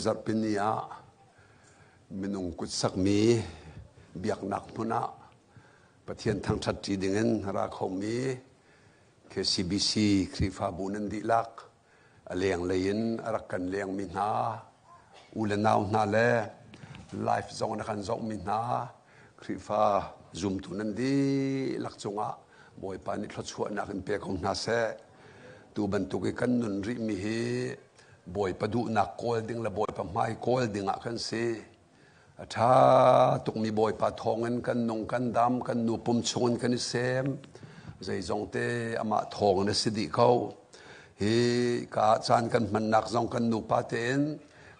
Zarhpini ah minung kut sakmi biaknak hmun ah Pathian thangṭhat ṭi dingin ra khomi KCBC Khrihfabu nan dihlak a lenglei in a rak kan lengmi hna u le nau hna le live zong na kan zohmi hna Khrihfa zumtu nan dihlak cungah Bawipa nih thluachuahnak in pe ko hna seh. Tu bantuk i kan nun rihmi hi Bawipa duhnak kawl ding le Bawipa hmai kawl ding ah kan si. A ṭha tukmi Bawipa thawngin kan nung kan dam, kan nu pum chungin kan i sem. Zeizong te amah thawngin a si dih ko. Hi ka caan kan hmannak zong kan nupa tein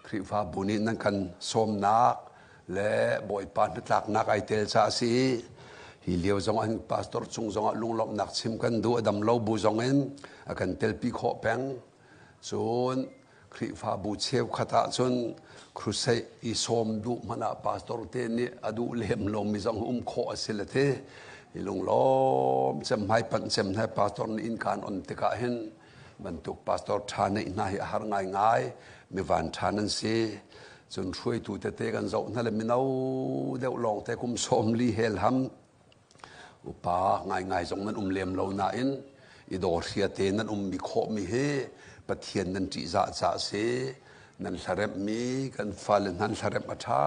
Khrihfabu nih nan kan sawmnak le Bawipa hnatlaknak ai tel caah a si. Hi lio zong an pastor cung zongah lunglawmhnak chim kan duh a dam lo bu zong in a kan telpi khawh peng. Cun Khrihfabu cheukhat ahcun crusade i sawm duh hmanh ah pastor te nih a duh lem lomi zong um khawh a si le ti. I lunglawm cem hmai panh cem hna pastor nih inn kaan on tikah hin bantuk pastor ṭha neih hna hi a har ngaingai mi van ṭha nan si. Cun hruaitu tete kan zoh hna le mino deuh lawng te kum 40 hel ham Upa ngaingai zong nan um lem lo nain i dawhria te nan ummi khawhmi hi Pathian nan ṭihzah caah a si. Nan hlaremhmi kan fale hna an hlaremh a ṭha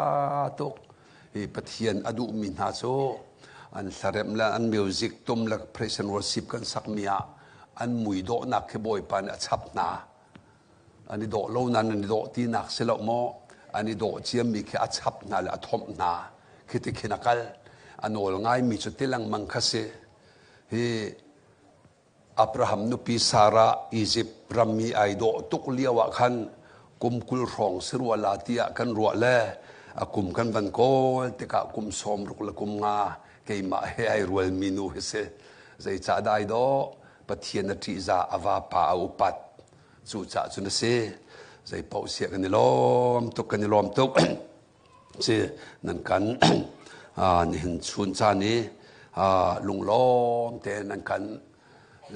tuk. Hi Pathian a duhmi hna cu an hlaremh le an music tum le praise and worship kan sakmi ah an mui dawhnak khi Bawipa nih a chap hna. An i dawh lo nain an i dawh tinak si lo maw? An i dawh ciammi khi a chap hna le a thomh hna. Khi ti khin a kal. A nawl ngaimi cu ti lengmang kha si. Hi Abraham nupi Sarah Izipt rammi ai dawh tuk lio ah khan kum 20 hrawng si rua la tiah kan ruah le a kum kan van kawl tikah kum 60 le kum nga keimah he ai rualmi nu hi si. Zeicah dah ai dawh? Pathian a ṭihzah, a vapa a upat. Cucaah cun a si. Zeipaoh siah kan i lawm tuk, kan i lawm tuk. Si nan kan nihin chun caan i lunglawm tein nan kan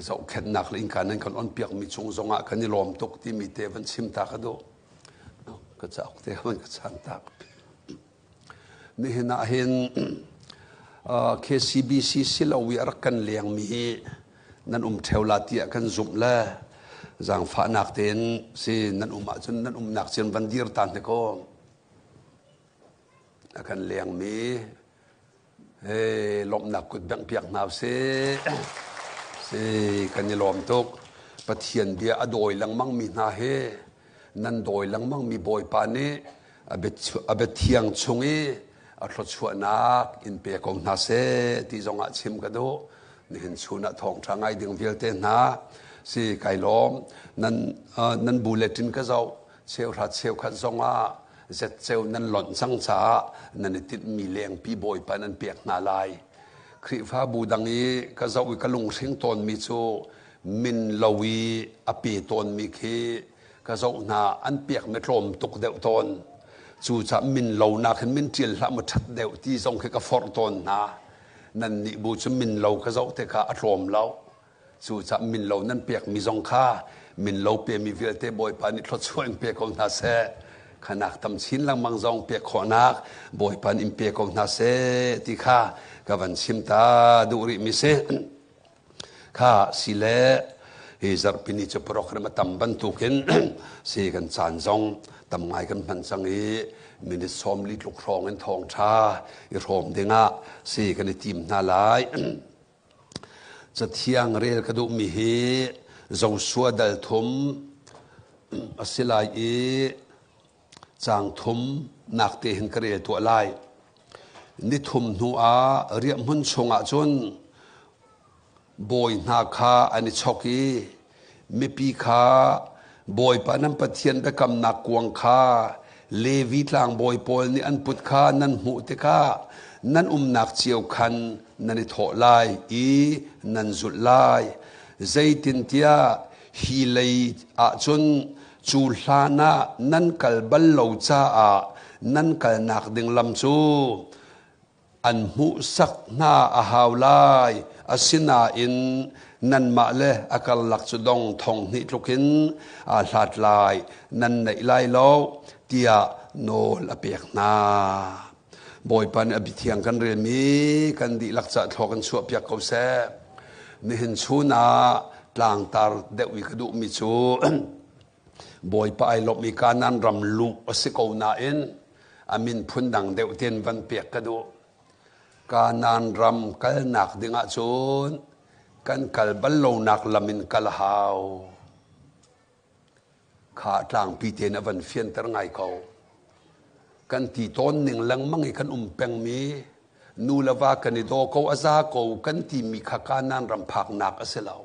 zohkhenhnak le innka nan kan onpiakmi cung zongah kan i lawm tuk timi te van chim ta ka duh. Ka cauk te van ka chan tak. Nihin ah hin KCBC silo i a rak kan lengmi hi nan um ṭheo la tiah kan zumh le zaangfahnak tein si nan um ahcun nan umnak cun van dir ta hnik aw. A kan lengmi Hey, lawmhnak kut bengh piak hna usih. Si, kan i lawm tuk. Pathian bia a dawi lengmang mi hna hi nan dawi lengmang mi Bawipa nih a biathiang chung i a thluachuahnak in pe ko hna seh ti zong ah chim ka duh. Nihin chun ah thawngṭha ngai ding vialte hna si kai lawm. Nan nan bulletin ka zoh cheuhra cheukhat zong ah zetceu nan lonh cang caah nan i tinhmi lengpi bawipa nan pek hna lai. Khrihfabu dang i ka zoh i ka lunghring tawnmi cu min lo i a pe tawnmi khi ka zoh hna an pekmi tlawm tuk deuh tawn. Cucaah min lo nak hin min ṭial hlah maw ṭhat deuh ti zong khi ka forh tawn hna. Nannih bu cu min lo ka zoh tikah a tlawm lo. Cucaah min lo nan pekmi zong kha min lo pemi vialte Bawipa nih thluachuah in pe ko hna seh. Khanak tam chin lengmang zong pek khawhnak Bawipa nih in pe ko hna seh ti kha ka van chim ta duh rih mi si. Kha si le hi zarhpini cu program a tam bantukin si kan caan zong tam ngai kan hman cang i minute 40 tluk hrawng in thawngṭha i hrawm dingah si kan i tim hna lai. Cathiang rel ka duhmi hi Joshua dal thum a si lai i caang thum nak te hin ka rel tuah lai. Ni thum hnu ah riahhmun chungah cun bawi hna kha an i chok i mipi kha Bawipa nan Pathian biakamnak kuang kha Levi tlangbawi pawl nih an put kha nan hmuh tikah nan umnak cio khan nan i thawh lai i nan zulh lai. Zeitintiah hi lei ah cun cu hlan ah nan kal bal lo caah nan kalnak ding lam cu An hmuhsak hna a hau lai. Asinain nanmah le a karlak cu dong thong hnih tlukin aa hlat lai, nan neih lai lo, tiah nawl a pek hna. Bawipa nih a biathiang kan relmi kan dihlak cah thlaw kan chuahpiak ko seh. Nihin chun ah tlangtar deuh i ka duhmi cu Bawipa ai lawmh i Kanaan ram luh a si ko nain a min phundang deuh tein van pek ka duh. Kanaan ram kalnak ding ahcun kan kal bal lonak lam in kal a hau. Kha tlangpi tein a van fianter ngai ko. Kan ti tawn ning lengmang i kan um pengmi nu le va kan i daw ko a za ko kan timi kha Kanaan ram phaknak a si lo.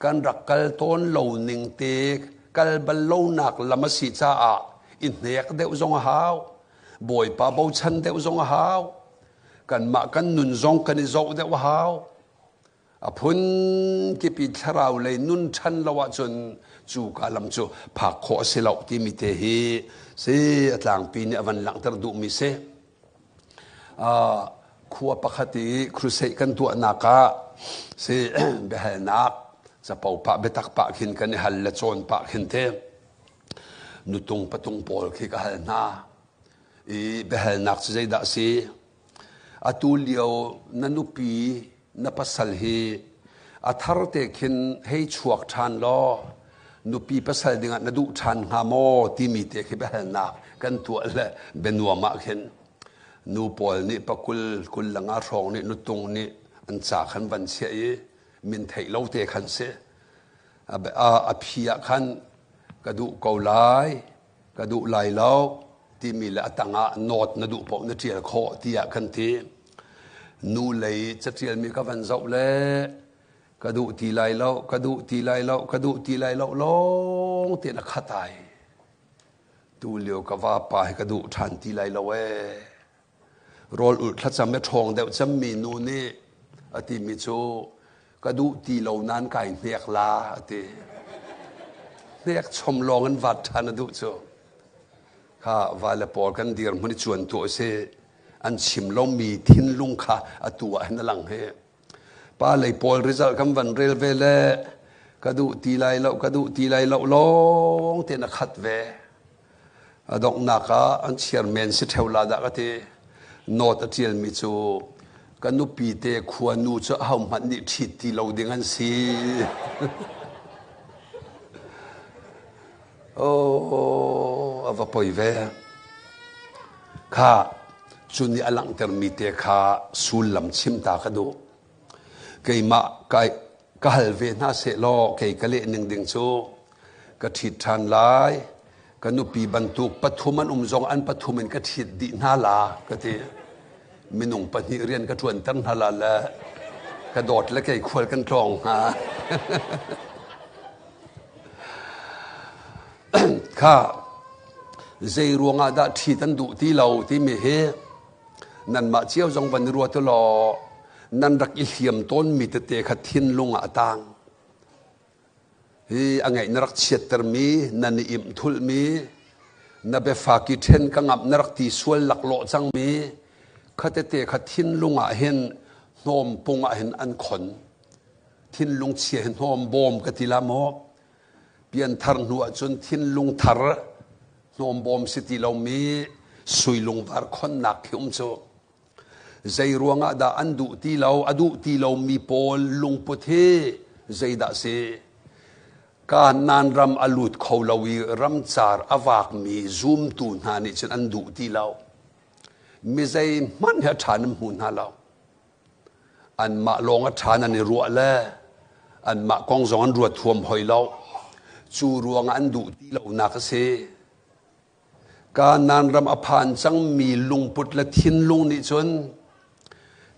Kan rak kal tawn lo ning te kal bal lonak lam a si caah i hnek deuh zong a hau. Bawipa bochan deuh zong a hau. Kanmah kan nun zong kan i zoh deuh a hau. A phun kip i thlarau lei nun ṭhan lo ahcun cu ka lam cu phak khawh a si lo timi te hi si a tlangpi nih a van langhter duhmi si. Khua pakhat i crusade kan tuahnak ah si biahalnak capo pah biatak pah khin kan i hal le cawn pah khin te nutung patung pawl khi ka hal hna i biahalnak cu zeidah si atu lio na nupi na pasal hi a thar te khin hei chuak ṭhan law nupi pasal dingah na duh ṭhan hnga maw timi te khi biahalnak kan tuah le bianuam ah khin nu pawl nih pakul kul langa hrawng nih nutung nih an ca khan van chiah i min theih lo te khan si a phi ah khan ka duh ko lai ka duh lai lo timi le a tangah nawt na duh paoh na ṭial khawh tiah kan ti. Nu lei caṭialmi ka van zoh le ka duh ti lai lo, ka duh ti lai lo, ka duh ti lai lo lawng tein a khat ai. Tu lio ka vapa hi ka duh ṭhan ti lai lo ee. Rawl ulh thlacam i ṭhawng deuh cemmi nu nih a timi cu ka duh ti lo nain kai hnek la a ti. Hnek chom lawng in vat ṭhan a duh cu. Kha vale pawl kan dirhmun i cuan tu a si. An chim lomi thinlung kha atu ah hin a lang hi. Pa lei pawl result kan van rel ve le ka duh ti lai lo, ka duh ti lai lo lawng tein a khat ve. A donghnak ah an chairman si ṭheo la dah ka ti. Note a ṭialmi cu ka nupi te khuanu cu ahohmanh nih ṭhit ti lo ding an si. Oh, a va poi ve. Kha, cu nih a langhtermi te kha sullam chim ta ka duh. Keimah kai ka hal ve hna sehlaw kei ka leh ning ding cu ka ṭhit ṭhan lai ka nupi bantuk pathum an um zong an pathum in ka ṭhit dih hna la ka ti minung pahnih rian ka ṭuanter hna la le ka dawt le kei khual kan tlawng hnga kha zei ruangah dah ṭhit an duh ti lo timi hi nanmah cio zong van i ruat u law nan rak i hliam tawnmi tete kha thinlung ah a tang. Hi a ngeih na rak chiattermi, nan i imh thulhmi, na biafak i ṭhen ka ngamh na rak ti sual laklawh cangmi kha tete kha thinlung ah hin hnawm pung ah hin an khon. Thinlung chia hi hnawm bawm ka ti la maw? Pianthar hnu ahcun thinlung thar hnawmbawm si ti lomi sui lungvar khonnak khi um cu. Zei ruangah dah an duh ti lo, a duh ti lomi pawl lungput hi zeidah si? Kanaan ram a lut kho lo i ramcar a vakmi zumtu hna nih cun an duh ti lo. Mi zeihmanh hi a ṭha nan hmu hna lo. Anmah lawng a ṭha nan i ruah le anmah kong zong an ruat huam hoi lo. Cu ruangah an duh ti lonak a si. Kanaan ram a phan cangmi lungput le thinlung nih cun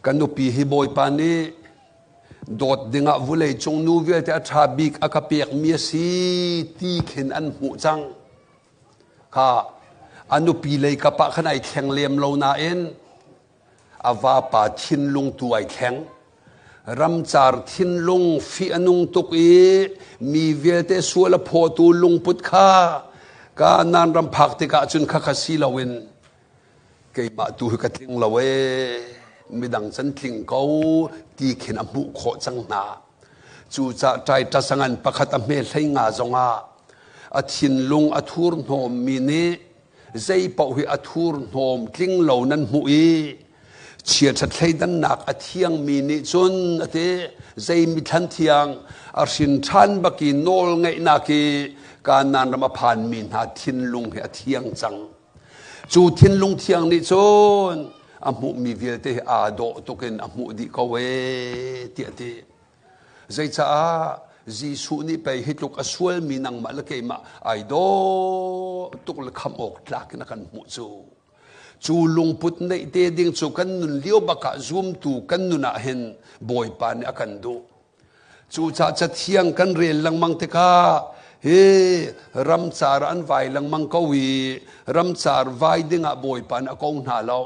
ka nupi hi Bawipa nih dawt dingah vulei cung nu vialte a ṭha bik a ka pekmi a si ti khin an hmuh cang. Kha a nupi lei kap ah khan ai thleng lem lo nain A vapa thinlung tu ai thleng. Ramcar thinlung fih a nung tuk i mi vialte sual a phawtu lungput kha Kanaan ram phak tikah cun khakha si loin. Keimah tu hi ka tling lo ee, midang can tling ko ti khin a hmuh khawh cang hna. Cucah Titus a ngan pakhat a hme hlei nga zongah a thinlung a thurhnawmmi nih zeipaoh hi a thurhnawm tling lo nan hmuh i chiaṭha thleidannak a thiangmi nih cun a ti zei mithlan thiang a hrin ṭhan bak i nawl ngeihnak i Kanaan ram a phanmi hna thinlung hi a thiang cang. Cu thinlung thiang nih cun a hmuhmi vialte hi aa dawh tuk in a hmuh dih ko ee tiah a ti. Zeicaah Jesuh nih pei hi tluk a sualmi nangmah le keimah ai dawh tuk le khamh awk tlak in a kan hmuh cu. Cu lungput neih te ding cu kan nun lio bak ah zumtu kan nun ah hin Bawipa nih a kan duh. Cucaah cathiang kan rel lengmang tikah hi ramcar an vai lengmang ko i ramcar vai dingah Bawipa nih a ko hna lo.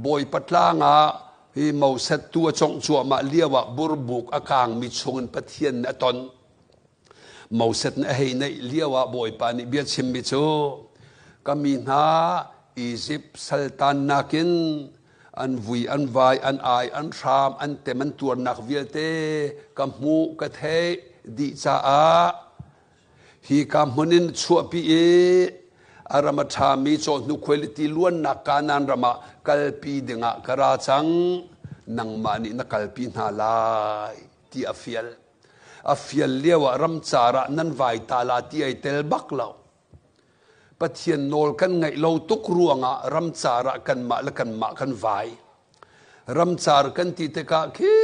Bawipa tlang ah hi Moses tu a congh cuahmah lio ah burbuk a kaangmi chungin Pathian nih a ton. Moses nih a hei neih lio ah Bawipa nih bia chimmi cu ka mi hna Izipt saltan nakin an vui an vai an ai an hram an tem an tuarnak vialte ka hmuh ka theih dih caah hi ka hmun in chuahpi i a ram a ṭhami cawhnu khuailiti luannak Kanaan ram ah kalpi dingah ka ra cang nangmah nih na kalpi hna lai ti a fial a fial lio ah ramcar ah nan vai ta la ti ai tel bak lo Pathian nawl kan ngaih lo tuk ruangah ramcar ah kanmah le kanmah kan vai. Ramcar kan ti tikah khi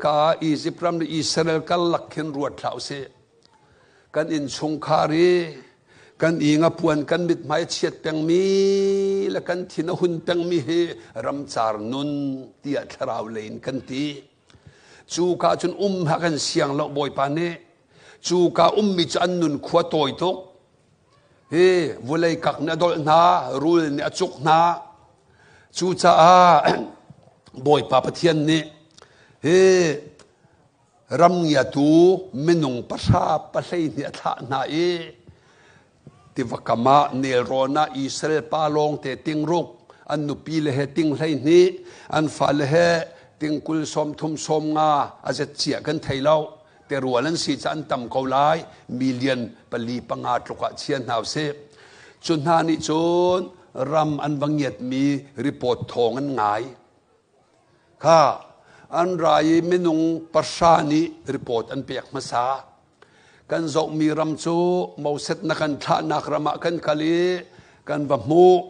ka Egypt ram le Israel karlak khin ruat hlah usih. Kan innchungkhar i kan i ngapuan kan mithmai a chiat pengmi le kan thin a hun pengmi hi ramcar nun tiah thlarau lei in kan ti. Cu ka cun um ha kan siang lo Bawipa nih Cu ka ummi cu an nun khua tawi tuk. Hi vulei kak nih a dolh hna, rul nih a cuk hna. Cucaah Bawipa Pathian nih hi ram ngiatu minung pahra pahlei nih a thlah hna i tiva kam ah nelrawn ah Israel pa lawngte tingruk an nupi le he ting 12 an fale he ting kul sawm thum sawm nga a zet cia kan thei lo terual an si ca an tam ko lai million pali panga tluk ah chia hna usih cu hna nih cun ram an va ngiatmi report thawng an ngai kha an ra i minung pahra nih report an pek hmasa kan zohmi ram cu Moses na kan thlahnak ram ah kan kal i kan va hmuh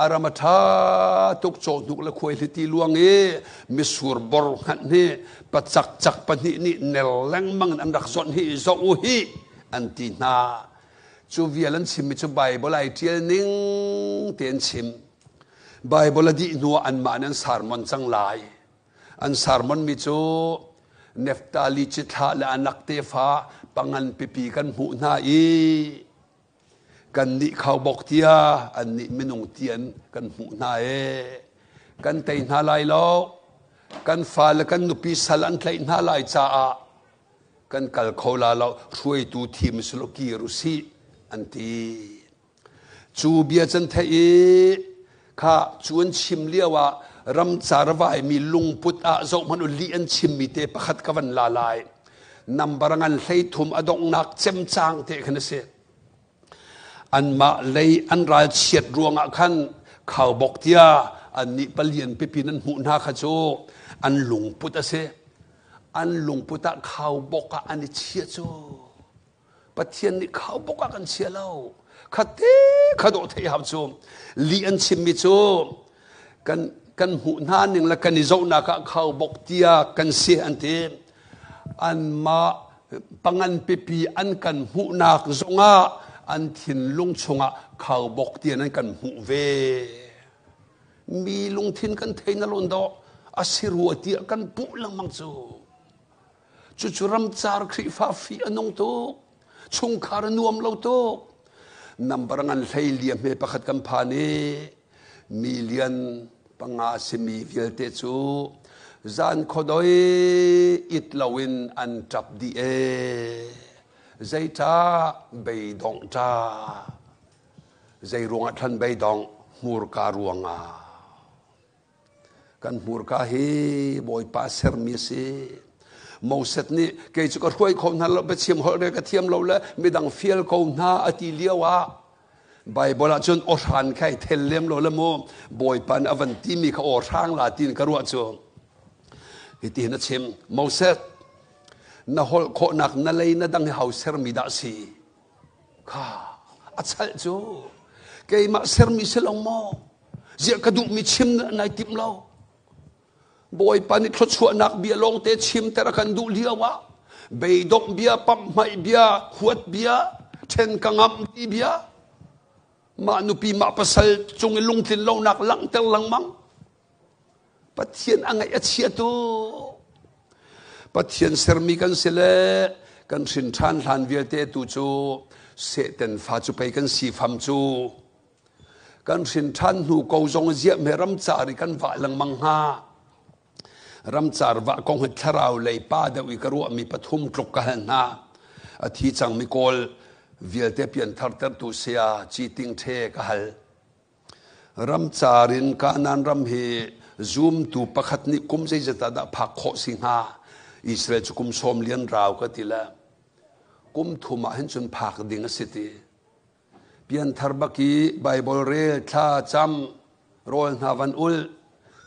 A ram a ṭha tuk cawhnuk le khuaihliti luang i misur bor hngat hi pacak cak pahnih nih nel lengmang in an rak zawnh hi zoh u hi an ti hna. Cu vial an chimmi cu Baibal ai ṭial ning te an chim. Baibal a dih hnuah anmah nih an sermon cang lai. An sermon mi cu Neftali cithlah le anak tefa pangan pipi kan hmuh hna i Kannih khaubawk tia annih minung tian kan hmuh hna ee. Kan tei hna lai lo. Kan fale kan nupi sal an tlaih hna lai caah kan kal kho la lo. Hruaitu thim silo kir usih an ti. Cu bia can theih i kha cu an chim lio ah ramcar a vaimi lungput ah zohhmanh u lih an chimmi te pakhat ka van la lai. Nambar ngan 13 a donghnak cemcang te khan a si. Anmah lei an ralchiat ruangah khan khaubawk tia annih palian pipi nan hmuh hna kha cu an lungput a si. An lungput ah khaubawk ah an i chia cu. Pathian nih khaubawk ah kan chia lo. Khate kha dawh theih hau cu. Lih an chimmi cu kan kan hmuh hna ning le kan i zohnak ah khaubawk tia kan si an ti. Anmah pangan pipi an kan hmuhnak zongah an thinlung chungah khaubawk tian an kan hmuh ve. Mi lungthin kan thei na lawn dawh a si rua tiah kan puh lengmang cu. Cucu ramcar Khrihfa fi a nung tuk. Chungkhar a nuam lo tuk. Nambar ngan hlei liam he pakhat kan phan i million panga simi vialte cu zan khuadoi it loin an ṭap dih ee. Zeicah beidongh ṭah? Zei ruangah thlan beidongh? Hmurka ruangah. Kan hmurka hi Bawipa sermi a si. Moses nih kei cu ka hruai kho hna lo, biachim holh re ka thiam lo le midang fial ko hna a ti lio ah Baibal ah cun awhran kha i thel lem lo le mu Bawipa nih a van timi kha aw hrang la tiin ka ruah cu. Hitihin a chim, Moses, na holh khawhnak na lei na dang hi hau sermi dah si? Kha a chalh cu keimah sermi si lo maw? Ziah ka duhmi chim nai timh lo. Bawipa nih thluachuahnak bia lawngte chimter a kan duh lio ah beidongh bia, pamhhmaih bia, huat bia, ṭhen ka ngamh ti bia, mah nupi mah pasal cung i lungtlin lonak langhter lengmang. Pathian a ngaih a chia tuk. Pathian sermi kan si le kan hrin ṭhan hlan vialte tu cu Satan fa cu pei kan si fam cu. Kan hrin ṭhan hnu ko zong ziah me ramcar i kan vah lengmang hnga. Ramcar vah kong hi thlarau lei pa deuh i ka ruahmi pathum tluk ka hal hna. A thi cangmi Kawl vialte pianthar tertu saya Ci Ting The ka hal. Ramcar in Kanaan ram hi zumtu pakhat nih kum zeizat ah dah phak khawh si hnga? Israel cu kum sawm lian rau ka ti le kum thum ah hin cun phak ding a si ti. Pianthar bak i Baibal rel, thla cam, rawl hna van ul,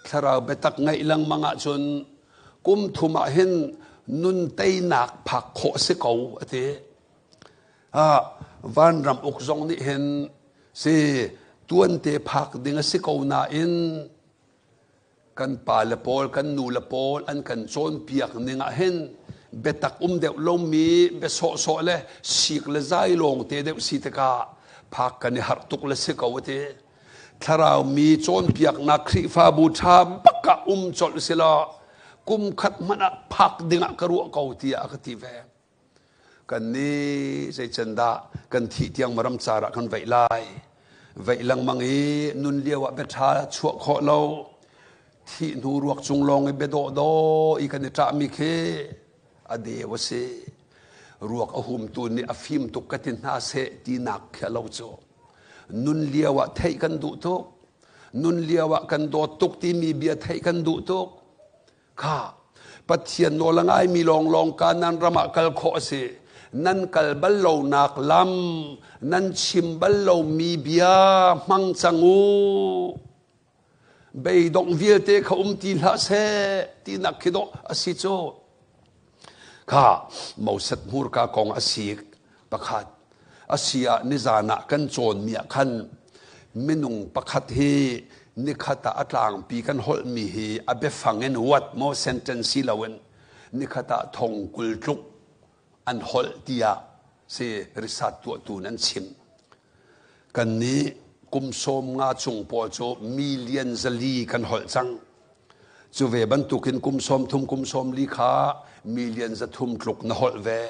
thlarau biatak ngaih lengmang ahcun kum thum ah hin nun teinak phak khawh a si ko a ti. Ah, vanram uk zong nih hin si tuante phak ding a si ko nain kan pa le pawl kan nu le pawl an kan cawnpiak ning ah hin biatak um deuh lomi bia sawhsawh le sik le zai lawng te deuh si tikah phak kan i harh tuk le si ko a ti. Thlarau mi cawnpiaknak Khrihfabu ṭha bak ah um colh si law kum khat hmanh ah phak ding ah ka ruah ko tiah a ka ti ve. Kan nih zeican dah kan thih tiang maram car ah kan veih lai. Veih lengmang i nun lio ah biaṭha chuah khawh lo, thih hnu ruak cung lawng i bia dawhdawh i kan i ṭahmi khi a deu a si. Ruak a humtu nih a fim tuk ka ti hna seh tinak khi a lo cu. Nun lio ah theih kan duh tuk. Nun lio ah kan dawt tuk timi bia theih kan duh tuk. Kha Pathian nawl a ngaimi lawnglawng Kanaan ram ah kal khawh a si. Nan kal bal lonak lam, nan chim bal lomi bia hmang cang u. Beidongh vialte kha um ti hlah seh tinak khi dawh a si cu. Kha Moses hmurka kong a si pakhat. A si ah nizan ah kan cawnmi ah khan minung pakhat hi nikhat ah a tlangpi kan holhmi hi a biafang in what maw sentence si loin nikhat ah thong 20 tluk an holh tiah si risat tuahtu nan chim. Kan nih kum 15 chung pawl cu million 400 kan holh cang. Cu ve bantukin kum 30 kum 40 kha million 300 tluk na holh ve.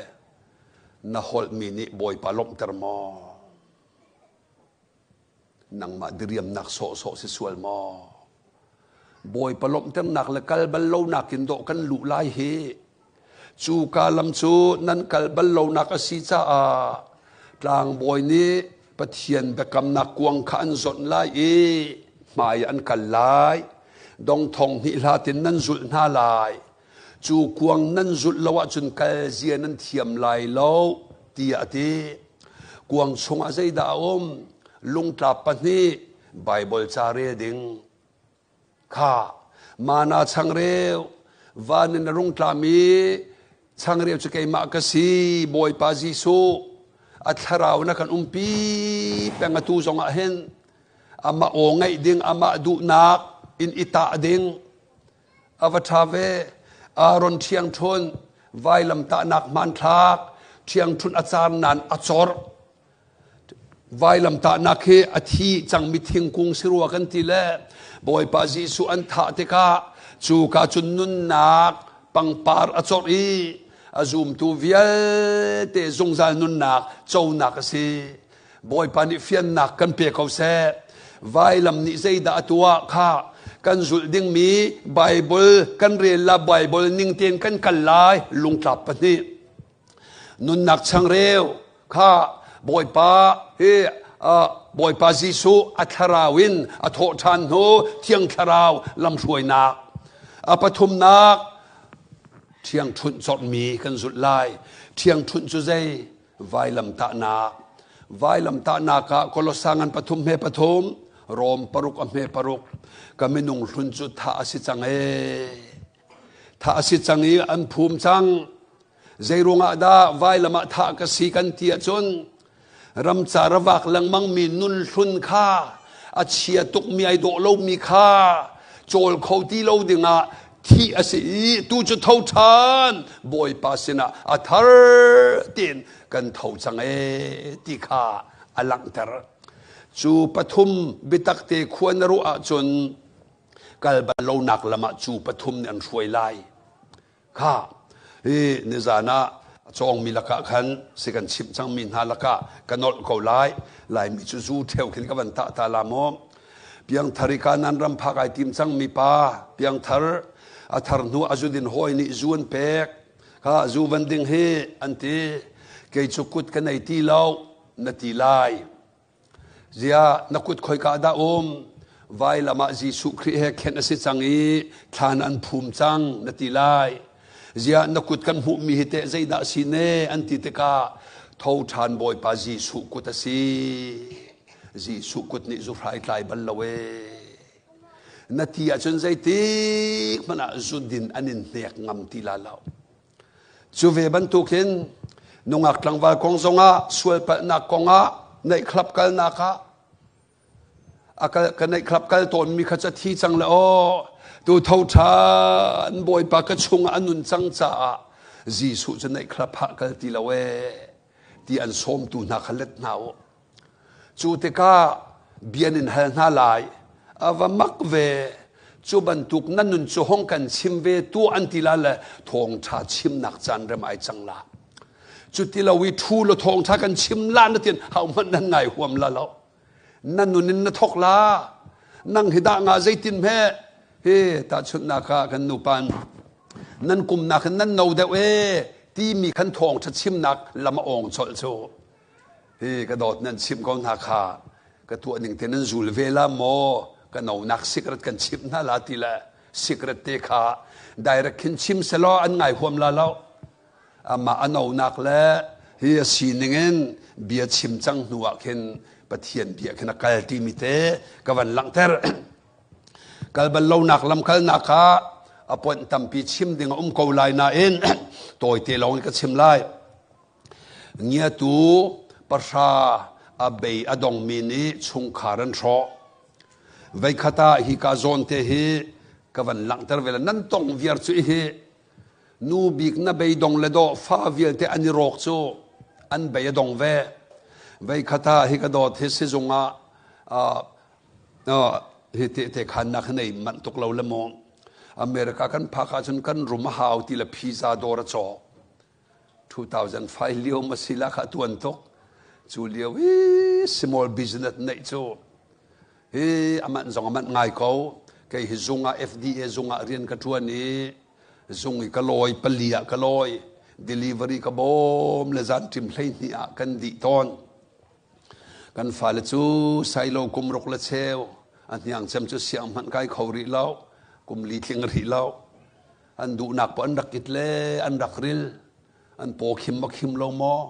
Na holhmi nih Bawipa lawmhter maw? Nangmah diriamnak sawhsawh si sual maw? Bawipa lawmhternak le kal bal lonak in dawh kan luh lai hi. Cu ka lam cu nan kal bal lonak a si caah tlangbawi nih Pathian biakamnak kuang kha an zawnh lai i hmai an kal lai. Dong thong hnih hlatin nan zulh hna lai. Cu kuang nan zulh lo ahcun kal zia nan thiam lai lo, tiah a ti. Kuang chungah zeidah a um? Lungtlap pahnih, Baibal ca rel ding. Kha mana changreu, van in a rung tlami changreu cu keimah ka si, Bawipa Jesuh. A thlarau na kan umpi peng atu zongah hin amah aw ngaih ding, amah duhnak in i tah ding, A va ṭha ve. Aaron ṭhiangṭhunh, vailamtahnak hmanthlak, ṭhiangṭhunh a car nain a corh. Vailamtahnak hi a thi cangmi thingkung si rua kan ti le Bawipa Jesuh an thah tikah cu ka cun nunnak pangpar a corh i a zumtu vialte zungzal nunnak conak a si. Bawipa nih fiannak kan pe ko seh. Vailam nih zeidah a tuah kha kan zulh dingmi Bible kan rel la Bible ning tein kan kal lai lungtlap pahnih. Nunnak changreu kha Bawipa hi Bawipa Jesuh a thlarau in a thawh ṭhan hnu Thiang Thlarau lamhruainak. A pathumnak ṭhiangṭhunh corhmi kan zulh lai. Ṭhiangṭhunh cu zei? Vailamtahnak. Vailamtahnak ah Kolosa ngan pathum hme pathum, Rom paruk a hme paruk. Ka minung hlun cu thah a si cang ee. Thah a si cang i an phum cang. Zeiruangah dah vailam ah thah ka si kan ti ahcun ramcar a vak lengmangmi nun hlun kha a chia tukmi ai dawh lomi kha cawl kho ti lo dingah thih a si i tu cu tho ṭhan Bawipa sinah a thar tiin kan tho cang ee ti kha a langhter. Cu pathum biatak te khua na ruah ahcun kal bal lonak lam ah cu pathum nih an hruai lai. Kha hi nizan ah a cawngmi lakah khan si kan chimh cangmi hna lakah ka nolh ko lai. Laimi cu zu ṭheo khin ka van tah ta la maw. Piangthar i Kanan ram phak ai tim cangmi pa piangthar a thar hnu a zudin hawi nih zu an pek. Kha zu van ding hi an ti. Kei cu kut ka nei ti lo na ti lai. Ziah na kut khoika dah um? Vailam ah Jesuh Khrih he khenh a si cang i thlan an phum cang na ti lai. Ziah na kut kan hmuhmi hi teh zeidah si ne an ti tikah tho ṭhan Bawipa Jesuh kut a si. Jesuh kut nih zuhrai tlai bal lo ee. Na ti ahcun zeitik hmanh ah zudin an in hnek ngam ti la lo. Cu ve bantukin nungak tlangval kong zongah sualpalhnak kongah nightclub kalnak ah a kal, ka nightclub kal tawnmi kha ca thi cang le aw tu tho ṭhan Bawipa ka chungah a nun cang caah Jesuh cu nightclub ah kal ti lo ee ti an sawmtu hna kha let hna u. Cu tikah bia nan hal hna lai. A va mak ve. Cu bantuk nan nun cu hong kan chim ve tuah an ti la le thawngṭha chimnak caan rem ai cang la. Cu ti lo i ṭhu lo thawngṭha kan chim la na tin hau hmanh nan ngai huam la lo. Na nun in na thok la. Nang hi dah nga zeitin hme hi tahchunhnak ah kan nupan nan kum nak in nan no deuh e timi khan thawngṭha chimnak lam a awng colh cu. Hi ka dawt nan chimh ko hna kha ka tuah ning te nan zul ve la maw ka nonak sikret kan chimh hna la ti le sikret te kha direct khin chim selaw an ngai huam la lo amah a nonak le hi a sining in bia chim cang hnu ah khin Pathian bia khin a kal timi te ka van langhter kal bal lonak lam kalnak ah a point tampi chim ding a um ko lai nain tawite lawng in ka chim lai Ngiatu pahra a bei a dongmi nih chungkhar an hrawh. Veikhat ah hika zawn te hi ka van langhter ve le nan tong viar cu hi nu bik na beidong le dawh fa vialte an i rawk cu an bei a dong ve. Veikhat ah hi ka dawt hi sizung ah hi tehte khannak hi nei manh tuk lo le maw America kan phak ahcun kan rum a hau ti le pizza dawr a cawk. 2005 lio ma si la kha tuan tuk cu lio i small business neih cu hi aman zong aman ngai ko kei hi zung ah FDA zung ah rian ka tuan i zung i ka lawi pali ah ka lawi delivery ka bawm le zan ṭim 12 ah kan dih tawn kan fale cu sailo kum ruk le cheu a hniang cem cu siang hmanh kai kho rih lo kum li tling rih lo An duhnak paoh an rak it le an rak ril. An paw khim ma khim lo maw?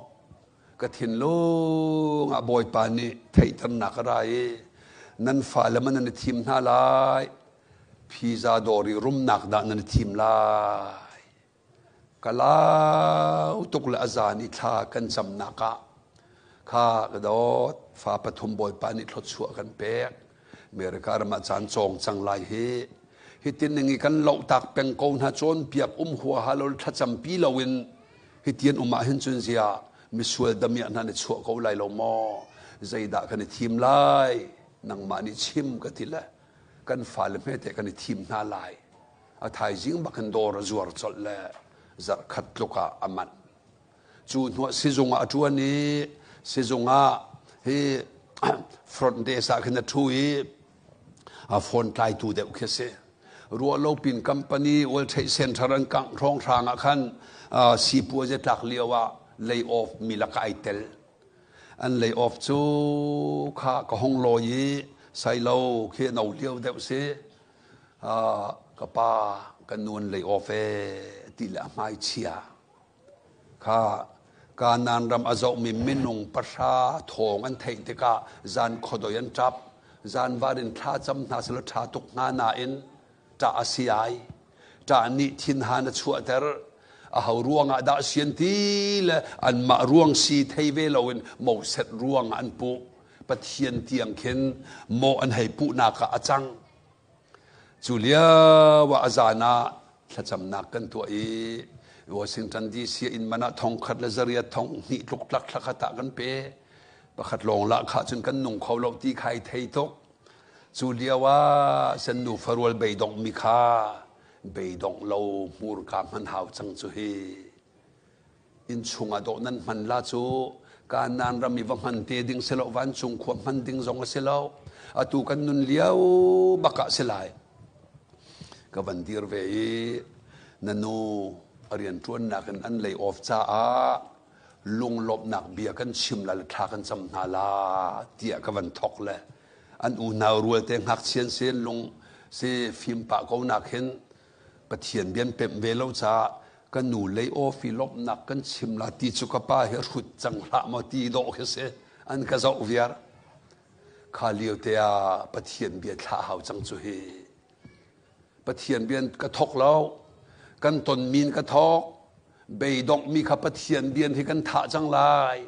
Ka thinlung ah Bawipa nih theihternak a ra i nan fale man nan i thim hna lai. Phiza dawr i rumnak dah nan i thim lai. Ka lau tuk le a zan i thla kan camnak ah kha ka dawt fa pathum Bawipa nih thluachuah kan pek. America ram ah caan cawng cang lai hi. Hitin ning i kan lohtak peng ko hna cawnpiak um huaha lo thlacampi loin hitian um ah hin cun zia misual damiah hna na chuah ko lai lo maw? Zeidah kan i thim lai? Nangmah nih chim ka ti le kan fale hmete kan i thim hna lai. A thaizing bak in dawr a zuar colh le zarh khat tluk ah a manh. Cu hnuah sizung ah a ṭuan i sizung ah hi front desk ah khin a ṭhu i a phone tlaitu deuh khi a si. Ruahlo pin company World Trade Center an kangh hrawnghrang ah khan sipuazi tlak lio ah lay off mi lakah ai tel. An lay off cu kha ka hong lawi i sailo khi no lio deuh si. Ka pa kan nu an lay off e ti le a hmai chia. Kha Kanaan ram a zohmi minung pahra thawng an theih tikah zan khuadoi an ṭap. Zanvar in thla cam hna selaw ṭha tuk hnga nain ṭah a si ai. Ṭah nih thinhan a chuahter. Aho ruangah dah sian ti le anmah ruang si thei ve loin Moses ruang an puh. Pathian tiang khin mawh an hei puhnak ah a cang. Cu lio ah a zan ah thlacamnak kan tuah i Washington DC inn man ah thongkhat le zariat thong hnih tluk tlak thlakhat ah kan pe. Pakhat lawng lah kha cun kan nung kho lo ti khai thei tuk. Cu lio ah sen nu farual beidongh mi kha beidongh lo hmurka hman hau cang cu hi. Innchung ah dawh nan hman la cu Kanaan ram i va hman te ding si lo, vancung khua hman ding zong a si lo. Atu kan nun lio bak ah si lai. Ka van dir ve i na nu a rianṭuannak in an lay off caah lunglawmhnak bia kan chim la le thla kan cam hna la tiah ka van thok le an unau rual te ngakchian sin lung si fim pah ko nak hin Pathian bian pemh ve lo caah ka nu lei aw fi lawmhnak kan chim la ti cu ka pa hi hrut cang hlah maw ti dawh khi si an ka zoh viar. Kha lio te ah Pathian bia thlah hau cang cu hi. Pathian bian ka thok lo. Kan ton min ka thok. Beidongh mi kha Pathian bian hi kan thah cang lai.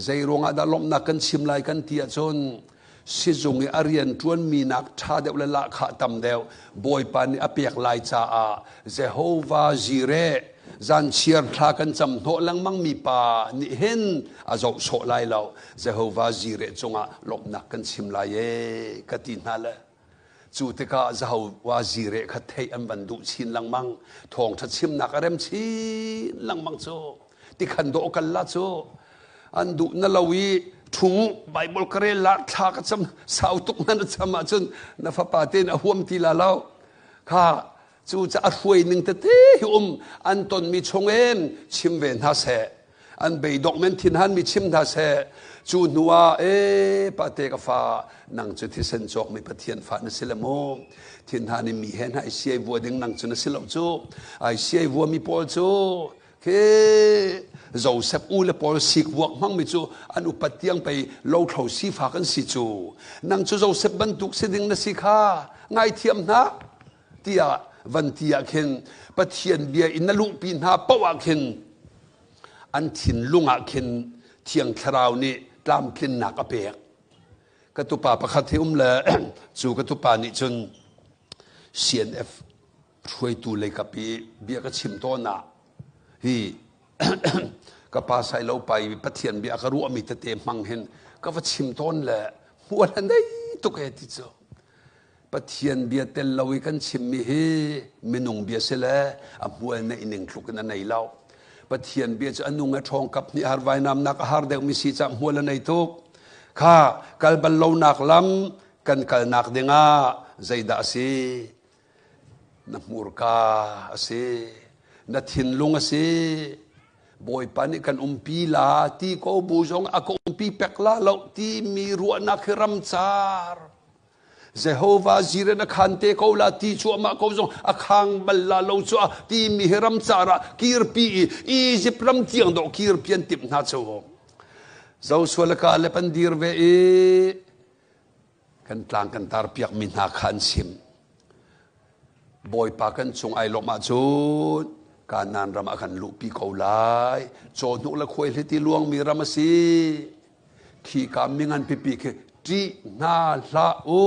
Zei ruangah dah lawmhnak kan chim lai kan ti ahcun sizung i a rian ṭuanmi nak ṭha deuh le lahkhah tam deuh Bawipa nih a pek lai caah Jehovah Jireh zanchiar thla kan cam hnawh lengmang mi pa nih hin a zoh sawh lai lo. Jehovah Jireh cungah lawmhnak kan chim lai ee ka ti hna le Cu tikah Jehovah Jireh kha theih an van duh chin lengmang. Thawngṭha chimnak a rem chin lengmang cu. Tikhan dawh kal la cu. An duh na lo i ṭhung Bible ka rel la thla ka cam sau tuk na na cam ahcun na fapa tein a huam ti la lo. Kha cu ca a hruai ning tete hi um an tonmi chungin chim ve hna seh. An beidongh men thinhan mi chim hna seh. Cu hnu ah e pate ka fa nang cu thisen cawk mi Pathian fa na si le mu. Thinhan in mi he hna i siai vua ding nang cu na si lo cu. Ai siai vua mi pawl cu khi Joseph u le pawl sik vuak hmang mi cu an upat tiang pei lothlo sifak an si cu. Nang cu Joseph bantuk si ding na si kha ngaithiam hna tiah van ti ah khin Pathian bia in na luhpi hna paoh ah khin an thinlung ah khin Thiang Thlarau nih tlamtlinnak a pek. Ka tupa pakhat hi um le cu ka tupa nih cun CNF hruaitu leikap i bia ka chim tawn ah hi ka pa sailo pa i Pathian bia ka ruahmi tete hmang hin ka va chim tawn le hmual a nei tuk e ti cu. Pathian bia tel lo i kan chimmi hi minung bia si le a hmual neih ning tluk in a nei lo. Pathian bia cu a nung a ṭhawng kap hnih har vainamnak a har deuhmi si cah hmual a nei tuk. Kha kal bal lonak lam kan kalnak dingah zeidah a si? Na hmurka a si. Na thinlung a si. Bawipa nih kan umpi la ti ko bu zong a ka umpi pek la lo timi ruahnak hi ramcar. Jehovah Jireh na khan te ko la ti cuahmah ko zong a khang bal la lo cu ti mi hi ramcar ah kirpi i Egypt ram tiang dawh kirpi an timh hna cu. Joshua le Caleb an dir ve i kan tlang kan tar piak mi hna kha an sim. Bawipa kan cung ai lawmh ahcun Kanaan ram ah kan luhpi ko lai. Cawhnuk le khuaihliti luangmi ram a si. Khika mingan pipi khi ṭih hna hlah u.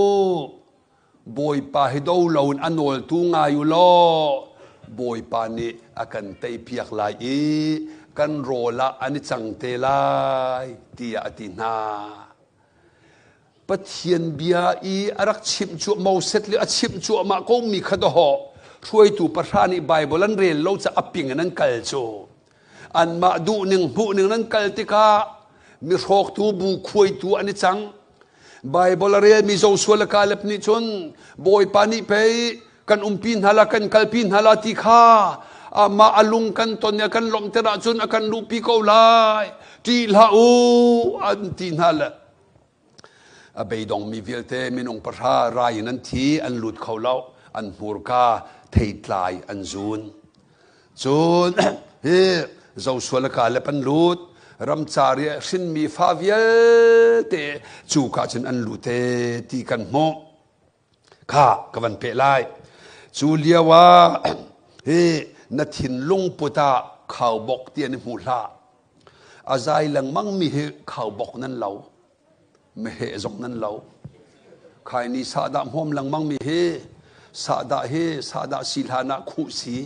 Bawipa hi do loin a nawltu ngai u law Bawipa nih a kan teipiak lai i kan rawl ah an i cang te lai tiah a ti hna. Pathian bia i a rak chimh cu Moses le a chimh cuahmah ko mi kha dawhawh hruaitu pahra nih Baibal an rel lo ca a ping in an kal cu. Anmah duhning hmuhning nan kal tikah mi hrawktu bu khuaitu an i cang. Baibal a relmi Joshua le Caleb nih cun Bawipa nih pei kan umpi hna la kan kalpi hna la ti kha Amah a lung kan ton i a kan lawmhter ahcun a kan luhpi ko lai. Ṭih hlah u, an ti hna le a beidongmi vialte minung pahra rai in an thi, an lut kho lo, an hmurka theitlai an zun. Cun hi Joshua le Kaleb an lut, ramcar i hrinmi fa vialte cuka cun an lut e ti kan hmuh. Kha ka van peh lai. Cu lio ah hi na thinlung put ah khaubok ti an i hmu hlah. A zai lengmang mi hi khaubok nan lo. Meheh zong nan lo. Khaini sahdah hmawm lengmang mi hi sahdah hi sahdah si hlan ah khuh si.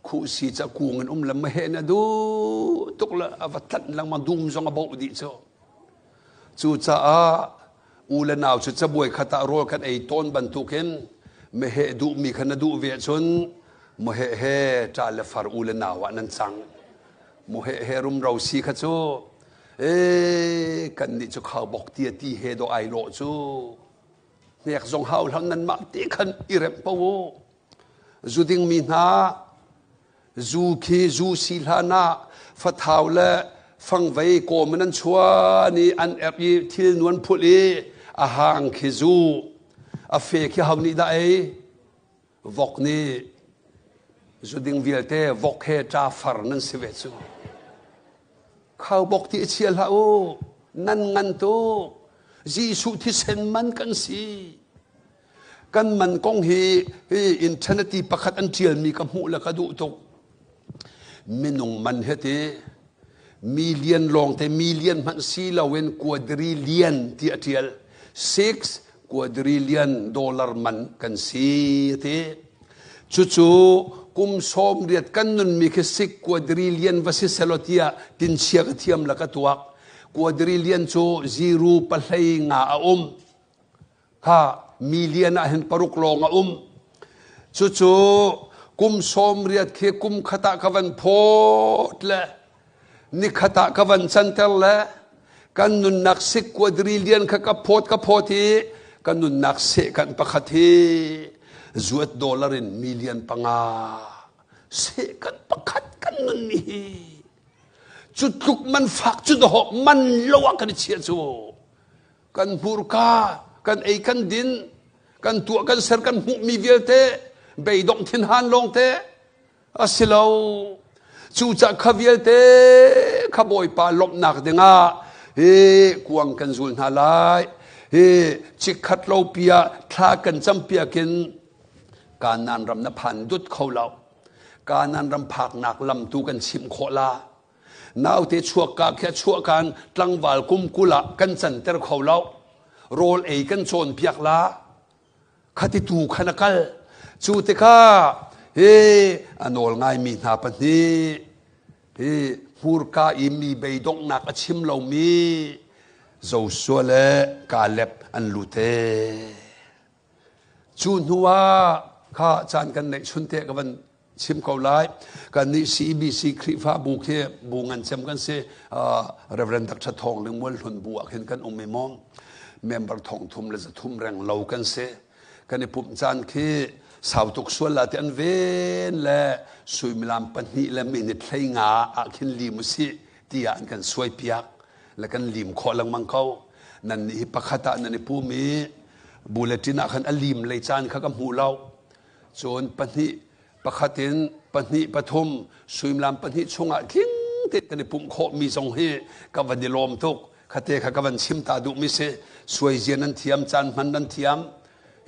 Khuh si ca kung in um le meheh na duh tuk le a va tlanh lengmang dum zong a boh dih cu. Cucaah u le nau cu cabuai khat ah rawl kan ei tawn bantukin meheh duhmi kha na duh ve ahcun meheh he ṭa le far u le nau ah nan cang. Meheh he rumro si kha cu ee kannih cu khaubok tia ti he dawh ai lawh cu hnek zong hau hlah nanmah te khan i remh ko u. Zu dingmi hna Zu khi zu si hlan ah fathau le fangvei kawm in an chuan i an erh i thil nu an phulh i a hang khi zu a fe khi ho nih dah ei vok nih zu ding vialte vok he ṭa far nan si ve cu khaubok ti chia hlah u nan ngan tuk Jesuh thisen man kan si Kan man kong hi hi internet i pakhat an ṭialmi ka hmuh le ka duh tuk. Minung man he ti million lawngte million hmanh si loin quadrillion ti a ṭial. Six quadrillion dollar man kan si ti. Cucu kum 80 kan nunmi khi six quadrillion va si selaw tiah tinchia ka thiam la ka tuak. Quadrillion cu zero pahlei nga a um. Kha million ah hin paruk lawng a um. Cucu kum 80 khi kum khat ah ka van phawt le nikhat ah ka van canter le kan nunnak sik quadrillion kha ka phawt ka phawt i kan nunnak seh kan pakhat hi zuat dollar in million panga seh kan pakhat kan nun mi hi cu tluk man fak cu dawh man lo ah kan i chia cu Kan hmurka, kan ei kan din, kan tuah kan ser kan hmuhmi vialte beidongh thinhan lawngte a si lo. Cucah kha vialte kha Bawipa lawmhnak dingah hi kuang kan zul hna lai. Hi chikkhat lo pi ah thla kan campiak in Kanaan ram na phan dut kho lo. Kanaan ram phaknak lam tu kan chimh khawh la. Naute chuakka khi a chuahkan tlangval kum 20 ah kan canter kho lo. Rawl ei kan cawnpiak la. Khati tu khan a kal. Cu tikah hi a nawl ngaimi hna pahnih hi hmurka i mi beidonghnak a chim lomi Joshua le Caleb an lut ee. Cu hnu ah kha caan kan neih chun te ka van chim ko lai. Kannih CBC Khrihfabu khi bu ngan cem kan si. Reverend Dr. Thawng Ling Mual Hlun bu ah khin kan um i maw member thong thum le zathum reng lo kan si. Kan i pumh caan khi sau tuk sual la ti an ven le suimilam pahnih le minute hlei nga ah khin lim usih tiah an kan suai piak le kan lim khawh lengmang ko. Nan nih hi pakhat ah nan i pum i bulletin ah khan a lim lei caan kha ka hmu lo. Cun pahnih pakhat in pahnih pathum suimilam pahnih chungah tling te kan i pumh khawhmi zong hi ka van i lawm tuk. Khate kha ka van chim ta duhmi si. Suaizia nan thiam, caan hman nan thiam.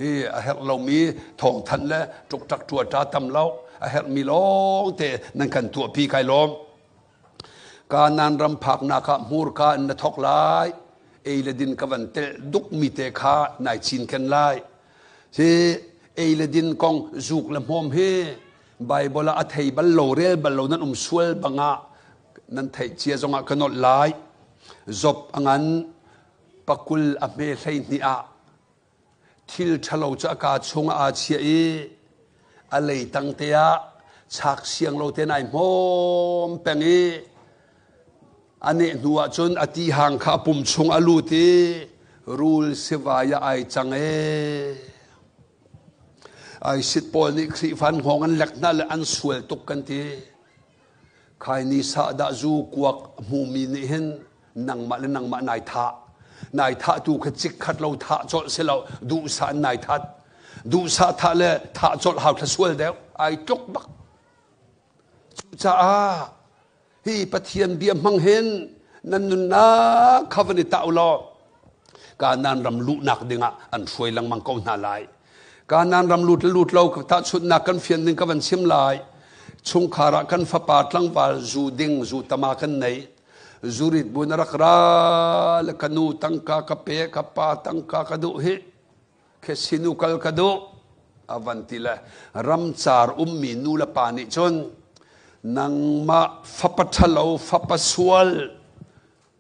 Hi a herh lomi thawngthanh le ṭukṭak ṭuaṭa tam lo. A herhmi lawng te nan kan tuahpi kai lawm. Kanaan ram phaknak ah hmurka in na thawk lai. Ei le din ka van telh dukmi te kha nai cinken lai. Hi ei le din kong zuk le hmawm hi Bible ah a thei bal lo rel bal lo nan um sual bangah nan theih cia zongah ka nolh lai. Job a ngan pakul a hme 12 ah Thil ṭhalo cu a kaa chungah aa chiah i a leitang te ah chak siang lo tein ai hmawm peng i a neh hnu ah cun a tihang kha a pum chung a lut i rul sivai ah ai cang ee. ISIS pawl nih Khrihfa an hngawng an lek hna le an sual tuk kan ti. Khaini sahdah zu kuak hmumi nih hin nangmah le nangmah nai thah. Nai thah tu kha cikkhat lo thah colh si lo duhsah in nai that. Duhsah thah le thah colh hau thla sual deuh. Ai tluk bak. Cucaah hi Pathian bia hmang hin nan nunnak kha van i tah u law Kanaan ram luhnak dingah an hruai lengmang ko hna lai. Kanaan ram lut le lut lo tahchunhnak kan fian ding ka van chim lai. Chungkhar ah kan fapa tlangval zu ding zu tama kan nei. Zurit bu na rak ra le ka nu tangka ka pe ka pa tangka ka duh hi Khesinu kal ka duh a van ti le ramcar ummi nu le pa nih cun nangmah fapa ṭhalo fapa sual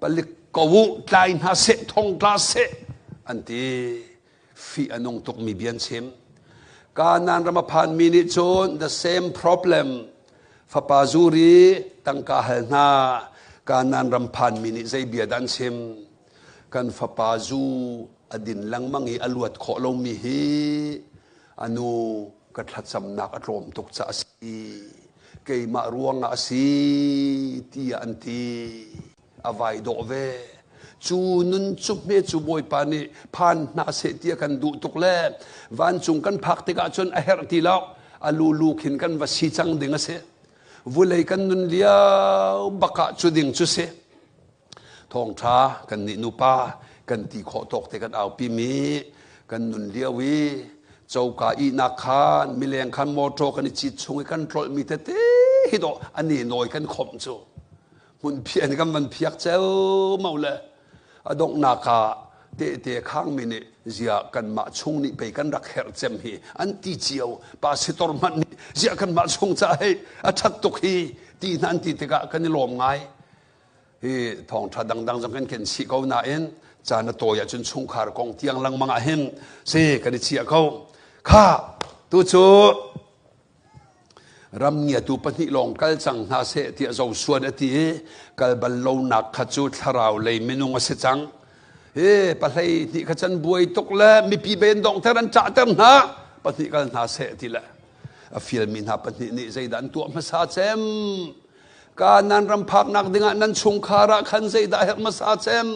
palik ko u tlai hna seh thong tla seh an ti. Fih a nung tukmi bia an chim. Kanaan ram a phanmi nih cun the same problem fapa zuri tangka hal hna. Kanaan ram phanmi nih zei bia dah an chim? Kan fapa zu a din lengmang i a luat khawh lomi hi a nu ka thlacamnak a tlawm tuk caah a si. Keimah ruangah a si tiah an ti. A vai dawh ve. Cu nun cu hme cu Bawipa nih phan hna seh ti a kan duh tuk le vancung kan phak tikah cun a herh ti lo. A lulu khin kan va si cang ding a si. Vulei kan nun lio bak ah cu ding cu si. Thawngṭha kan nih nupa kan ti khawh tawk te kan aupi mi kan nun lio i coka ihnak khan mileng khan motor kan i cit chung i kan tlolh mi tete hi dawh ani nawi kan khomh cu hmun phian kan van phiak ceu mo le a donghnak ah tehte khangmi nih ziah kanmah chung nih pei kan rak herh cem hi an ti cio pastor hmanh nih ziah kanmah chung ca hei a ṭhat tuk hi ti hna an ti tikah kan i lawm ngai. Hi thawngṭha dangdang zong kan ken chih ko nain caan a tawi ahcun chungkhar kong tiang lengmang ah hin si kan i chiah ko. Kha tu cu ram ngiatu pahnih lawng kal cang hna seh tiah Joshua a ti i kal bal lonak kha cu thlarau lei minung a si cang. Hi pahlei hnih kha can buai tuk le mipi ben donghter an ṭahter hna pahnih kal hna seh ti le a fialmi hna pahnih nih zeidah an tuah hmasa cem? Kanaan ram phaknak dingah nan chungkhar ah khan zeidah herh hmasa cem?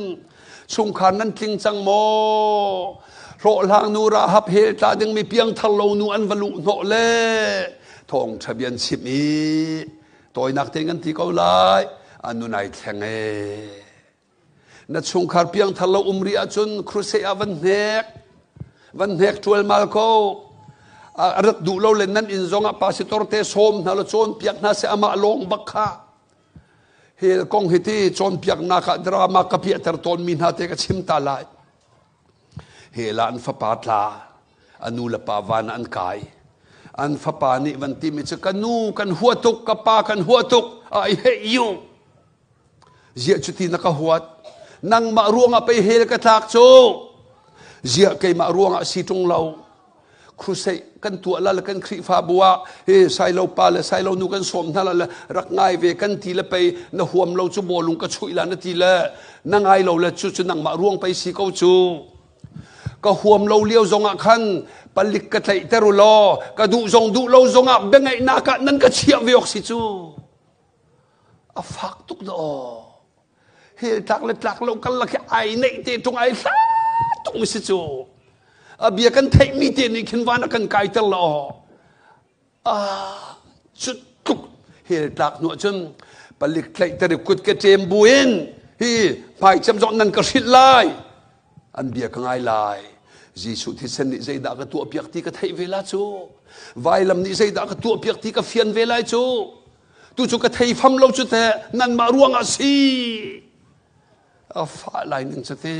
Chungkhar nan tling cang maw? Hlawhhlang nu Rahab hel tla dingmi piangthar lo nu an va luh hnawh le thawngṭha bia an chimh i tawinak tein kan ti ko lai an nun ai thleng ee. Na chungkhar piangthar lo um rih ahcun crusade ah van hnek. Van hnek ṭualmal ko. A rat duh lo le nan inn zong ah pastor te sawm hna law cawnpiak hna seh amah lawng bak kha. Hell kong hi ti cawnpiaknak ah drama ka piahter tawnmi hna te ka chim ta lai. Hell ah an fapa tla, a nu le pa van ah an kai. An fapa nih van timi cu ka nu kan hua tuk, ka pa kan hua tuk, I hate you. Ziah cuti na ka huat? Nangmah ruangah pei hell ka tlak cu. Ziah keimah ruangah si ṭung lo. Crusade kan tuah la le kan Khrihfabu ah hi sailo pa le sailo nu kan sawm hna la le rak ngai ve kan ti le pei na huam lo cu bawlung ka chuih la na ti le na ngai lo le cu cu nangmah ruang pei si ko cu. Ka huam lo lio zongah khan palik ka tlaihter u law ka duh zong duh lo zongah biangaihnak ah nan ka chiah ve awk si cu. A fak tuk dah aw. Hell tlak le tlak lo kal lak hi ai neih te ṭung ai hla tuk mi si cu. A bia kan theihmi te nih khin van a kan kaiter la aw. Ah, cu tluk hell tlak hnu ahcun palik tlaihter i kut ka ṭem buin hi hmaicem zong nan ka hrilh lai. An bia ka ngai lai. Jesuh thisen nih zeidah ka tuahpiak ti ka theih ve la cu. Vailam nih zeidah ka tuahpiak ti ka fian ve lai cu. Tu cu ka thei fam lo cu teh nanmah ruangah si. A fah lai ning cu te.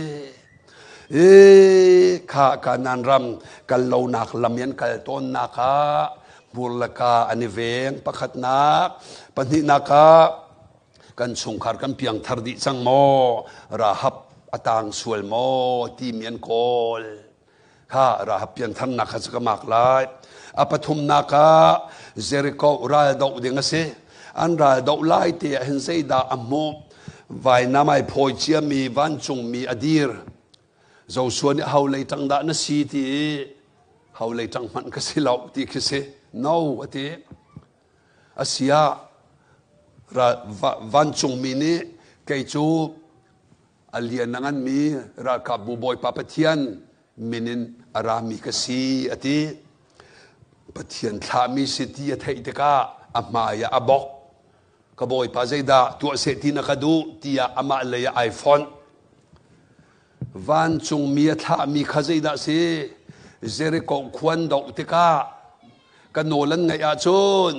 E kha Kanaan ram kal lonak lam in kal tawnnak ah hmur le ka an i veng pakhatnak pahnihnak ah kan chungkhar kan piangthar dih cang maw Rahab a tang sual maw timi an kawl kha Rahab piantharnak kha cu ka mak lai a pathumnak ah Jericho ral doh ding a si an ral doh lai te ah hin zeidah a hmuh vainam ai phawi ciami vancungmi a dir Joshua nih ho lei ṭang dah na si ti i. Ho lei ṭang hmanh ka si lo ti khi si. No a ti. Asiah vancungmi nih kei cu a lian a nganmi ralkapbu Bawipa Pathian min in a rami ka si a ti. Pathian thlahmi si ti a theih tikah a hmai ah a bok. Ka Bawipa zeidah tuah seh ti na ka duh tiah amah lei ah ai fonh. Vancungmi a thlahmi kha zeidah si? Jericho khuan doh tikah ka nawl an ngaih ahcun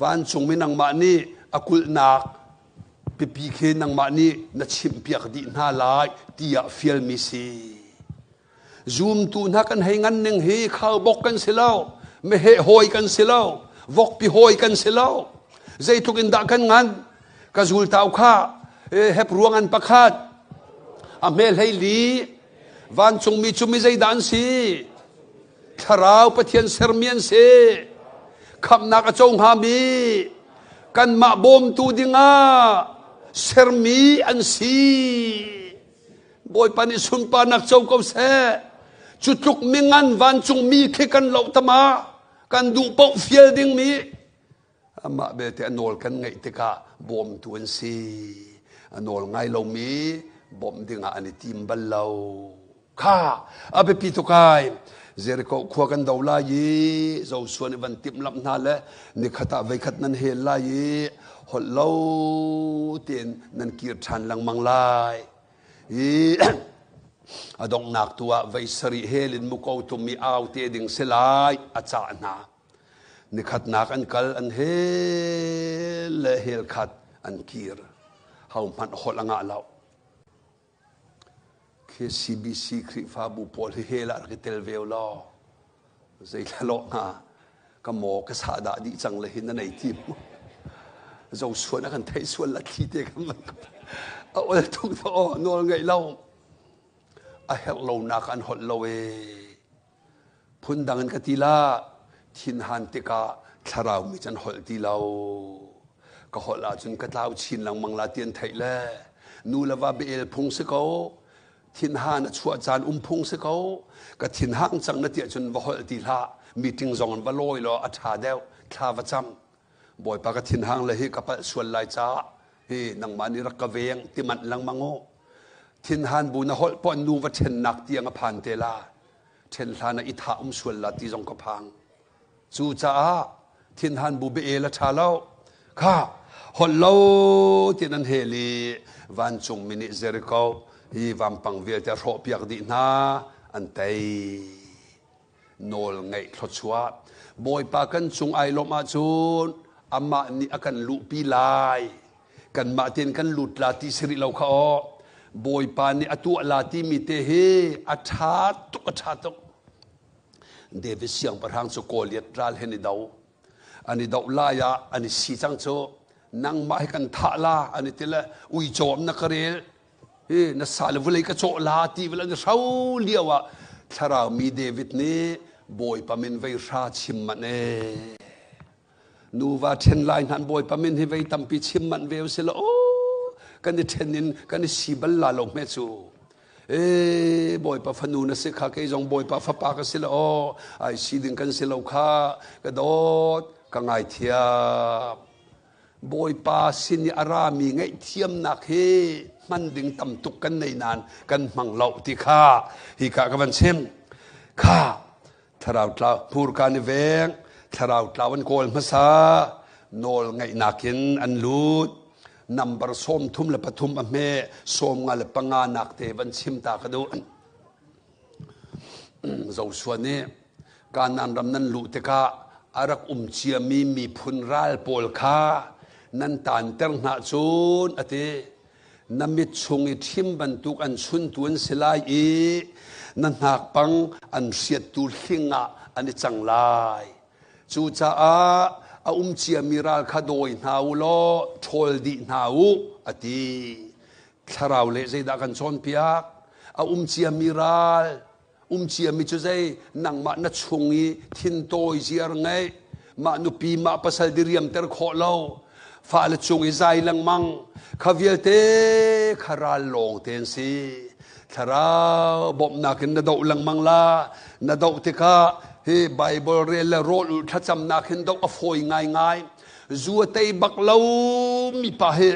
vancungmi nangmah nih a kulhnak pipi khi nangmah nih na chimhpiak dih hna lai tiah fialmi si. Zumtu hna kan hei ngan ning hi khaubok kan si lo, meheh hawi kan si lo, vokpi hawi kan si lo. Zeitluk in dah kan ngan? Ka zultau kha hep ruang an pakhat a hme hlei li vancungmi cu mi zeidah an si? Thlarau Pathian sermi an si. Khamhnak a co hngami kanmah bawmtu dingah sermi an si. Bawipa nih sunparnak co ko seh. Cu tluk mingan vancungmi khi kan loh tama kan duh paoh fial dingmi amah belte a nawl kan ngaih tikah bawmtu an si. A nawl ngai lomi bawmh dingah an i tim bal lo. Kha a biapi tuk ai. Jericho khua kan do lai i Joshua nih van timhlamh hna le nikhat ah veikhat nan hel lai i holh lo tein nan kir ṭhan lengmang lai. I a donghnak tu ah vei sarih hel in muko tum i au te ding si lai a cah hna. Nikhatnak an kal an hel le hel khat an kir. Ho hmanh holh a ngah lo. Khi CBC Khrihfabu pawl hi hel ah rak i tel ve law zei thlalawh hnga ka maw ka sah dah dih cang le hin na nei tim zo suan a kan theih sual la thli te kan van a ol tuk to nawl ngeih lo a herh lo nak an holh lo e phundang in ka ti la thinhan tikah thlarau mi can holh ti lo ka holh ahcun ka tlau chin lengmang la ti an theih le nu le va bel phung si ko thinhan a chuah caan um phung si ko ka thinhang cang na tiah cun va holh ti hlah meeting zong in va lawi law a ṭha deuh thla va cam bawipa ka thinhang le hi ka palh sual lai caah hi nangmah nih rak ka veng ti manh lengmang u thinhan bu na holh pon nu va ṭhennak tiang a phan te la ṭhen hlan ah i thah um sual la ti zong ka phang Cucaah thinhan bu bia a ṭha lo. Kha holh lo tiin an hel i vancungmi nih Jericho hi vampang vialte a hrawhpiak dih hna an tei. Nawl ngeih thluachuah. Bawipa kan cung ai lawmh ahcun amah nih a kan luhpi lai. Kanmah tein kan lut la ti si rih lo kha aw. Bawipa nih a tuah la timi te hi a ṭha tuk a ṭha tuk. David siangpahrang cu Goliath ral he an i do. An i doh lai ah an i si cang cu nangmah hi kan thah la an i ti le uico am na ka rel hi na sa le vulei ka cawh la ti vel an i hro lio ah thlarau mi David nih Bawipa min vei hra chim manh e nuva ṭhen lai hnan Bawipa min hi vei tampi chim manh ve usih law kan i ṭhen in kan i si bal la lo hme cu e Bawipa fanu na si kha kei zong Bawipa fapa ka si lo aw ai si ding kan si lo kha ka dawt ka ngaithiam Bawipa sin i a rami ngaihthiamnak hi hman ding tam tuk kan nei nain kan hmang lo ti kha hi ka ka van chim kha Thlarau tlau hmurka ni veng, thlarau tlau an kawl hmasa, nawl ngaihnak in an lut. Nambar 33 a hme, 55 nak te van chim ta ka duh. Joshua nih Kanaan ram nan luh tikah a rak um ciami miphun ral pawl kha nan taanter hna cun a ti. Na mit chung i ṭhim bantuk an chuntu an si lai i na hnakpang an hriattu hling ah an i cang lai. Cucaah a um ciami ral kha dawi hna u law ṭhawl dih hna u, a ti. Thlarau le zeidah kan cawnpiak? A um ciami ral Um ciami cu zei nangmah na chung i thintawi ziar ngeih mah nupi mah pasal diriamter khawh lo fale cung i zai lengmang kha vialte kha ral lawng te an si thlarau bawmhnak in na doh lengmang la na doh tikah. Hi Bible rel le rawl ulh thlacamnak hin doh a fawi ngaingai. Zu a tei bak lo mi pa hi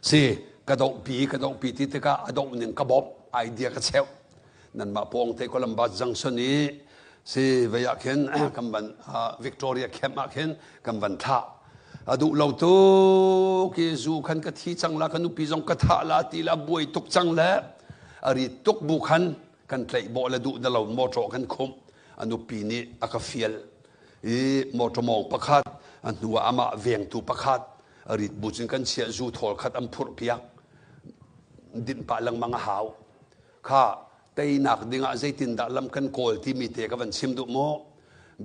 si ka dohpi ka dohpi ti tikah a doh ning ka bawmh idea ka cheuh. Nanmah pawng te Columbus Junction i si vei ah khin kan van Victoria camp ah khin kan van thlah. A duh lo tuk i zu khan ka thi cang la ka nupi zong ka thah la ti la buai tuk cang le a rit tuk bu khan kan tlaih bawh le duh na lo motor kan khumh. A nupi nih a ka fial i motor mawng pakhat a hnu ah amah vengtu pakhat a rit bu cun kan chiah zu thawl khat an phurh piak dinh pah lengmang a hau. Kha teinak dingah zeitindah lam kan kawl timi te ka van chim duh maw?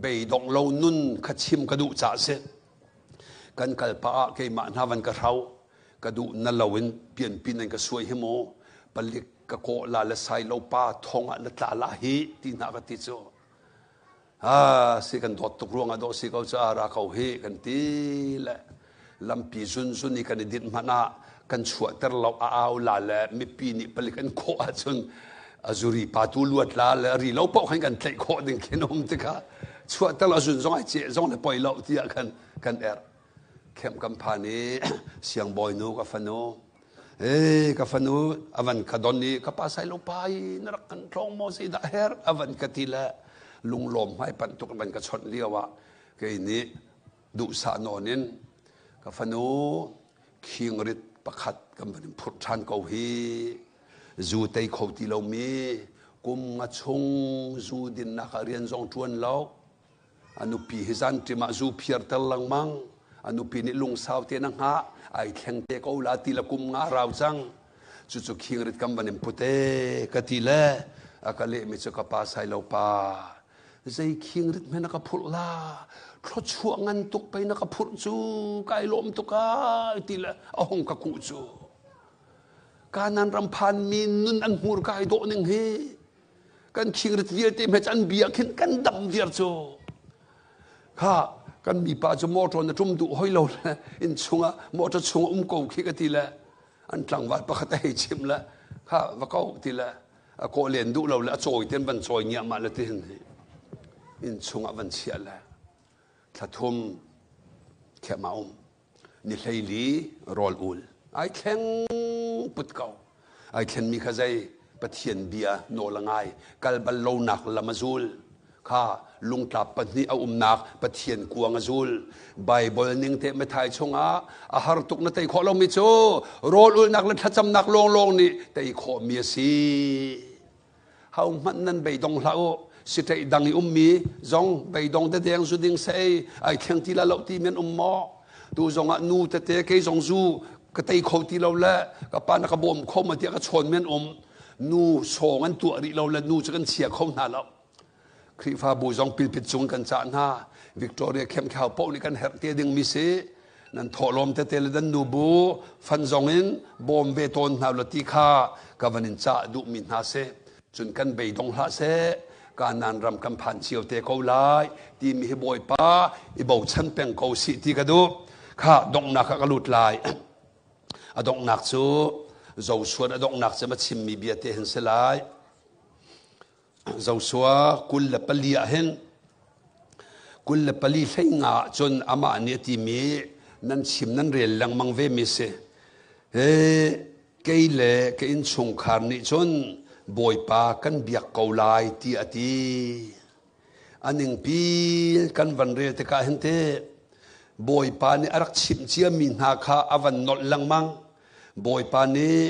Beidongh lo nun kha chim ka duh caah si. Kan kal pah ah keimah hna van ka hrau. Ka duh na loin pianpi nan ka suai hi mu. Palik ka kawh la le sai lo pa thong ah na tla la hi ti hna ka ti cu. Ah, si kan dawt tuk ruangah dawh si ko cu ra ko hi kan ti le lampi zunzun i kan i dinh hmanh ah kan chuahter lo a au la le mipi nih palik an khawh ahcun a zuri pa tu luat la le ri lo paoh khan kan tlaih khawh ding khin um tikah chuahter lo zun zong ai ceh zong le poi lo tiah khan kan erh khem kan phan i siangbawi nu ka fanu Hey, ka fanu avan ka don i ka pa sai lo pa i na rak kan tlawng maw zeidah her avan ka ti le lunglawm hmai panh tuk van ka chawnh lio ah kei nih duhsah nawn in ka fanu khingrit pakhat kan van in phurh ṭhan ko hi zu tei kho ti lomi kum nga chung zu dinnak ah rian zong ṭuan lo A nupi hi zanṭim ah zu phiarter lengmang. A nupi nih lungsau tein a hngah. Ai thleng te ko la ti le kum nga rau cang. Cucu khingrit kan van in put e ka ti le a ka lehmi cu ka pa sai lo pa. Zei khingrit hme na ka phurh la? Thluachuah ngan tuk pei na ka phurh cu kai lawm tuk ai ti le a hung ka kuh cu. Kanan ram phanmi nun an hmur kai dawh ning hi. Kan khingrit vialte hme an bia khin kan dam viar cu. Kha kan mipa cu motor na tum duh hoi lo le inn chungah motor chungah um ko khi ka ti le an tlangval pakhat a hei chim le kha va ko ti le a kawh len duh lo le a cawi ten van cawi ngiahmah le ti hin inn chungah van chiah le thla thum khiam a um. Ni 14 rawl ul ai thleng put ko. Ai thlenmi kha zei? Pathian bia nawl a ngai. Kal bal lonak lam a zul. Kha lungtlap pahnih a umnak Pathian kuang a zul. Bible ning te Matthai chungah a har tuk na tei khawh lomi cu rawl ulnak le thlacamnak lawnglawng nih tei khawhmi a si. Hohmanh nan beidong hlah u. Sitaih dang i ummi zong beidong dedeng zu ding sei ai thleng ti la lo ti men um maw? Tu zong ah nu tete kei zong zu ka tei kho ti lo le ka pa na ka bawm kho ma tiah ka chawn men um. Nu sawng an tuah rih lo le nu cu kan chia kho hna lo. Khrihfabu zong pilpit cung kan cah hna. Victoria Khemkhau paoh nih kan herh te ding mi si. Nan thawhlawm tete le nan nubu fan zong in bawm ve tawn hna la ti kha ka van in cah duhmi hna si. Cun kan beidong hlah seh. Kanaan ram kan phan cio te ko lai timi hi Bawipa i bochan peng ko sih ti ka duh. Kha donghnak ah ka lut lai. A donghnak cu Joshua a donghnak cu ma chimmi bia te hin si lai. Joshua 24 ah hin 24 hlei nga ah cun amah nih a timi nan chim nan rel lengmang ve mi si. He kei le ka innchungkhar nih cun Bawipa kan biak ko lai ti a ti. A ningpi kan van rel tikah hin teh Bawipa nih a rak chimh ciami hna kha a van nolh lengmang. Bawipa nih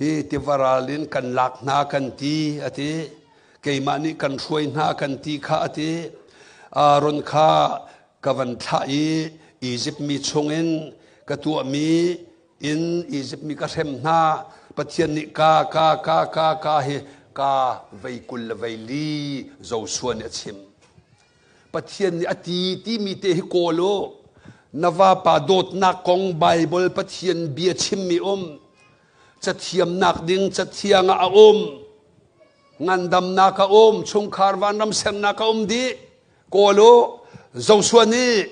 Hi tiva ral in kan lak hna kan ti, a ti. Keimah nih kan hruai hna kan ti kha a ti. Aaron kha ka van thlah i Izipt mi chungin ka tuahmi in Izipt mi ka hrem hna. Pathian nih ka ka ka ka ka hi ka vei 24 Joshua nih a chim. Pathian nih a ti timi te hi kawl u. Na vapa dawtnak kong Baibal Pathian bia chimmi um. Cathiamnak ding cathiang ah a um. Ngandamnak a um. Chungkhar vanram sernak a um dih. Kawl u. Joshua nih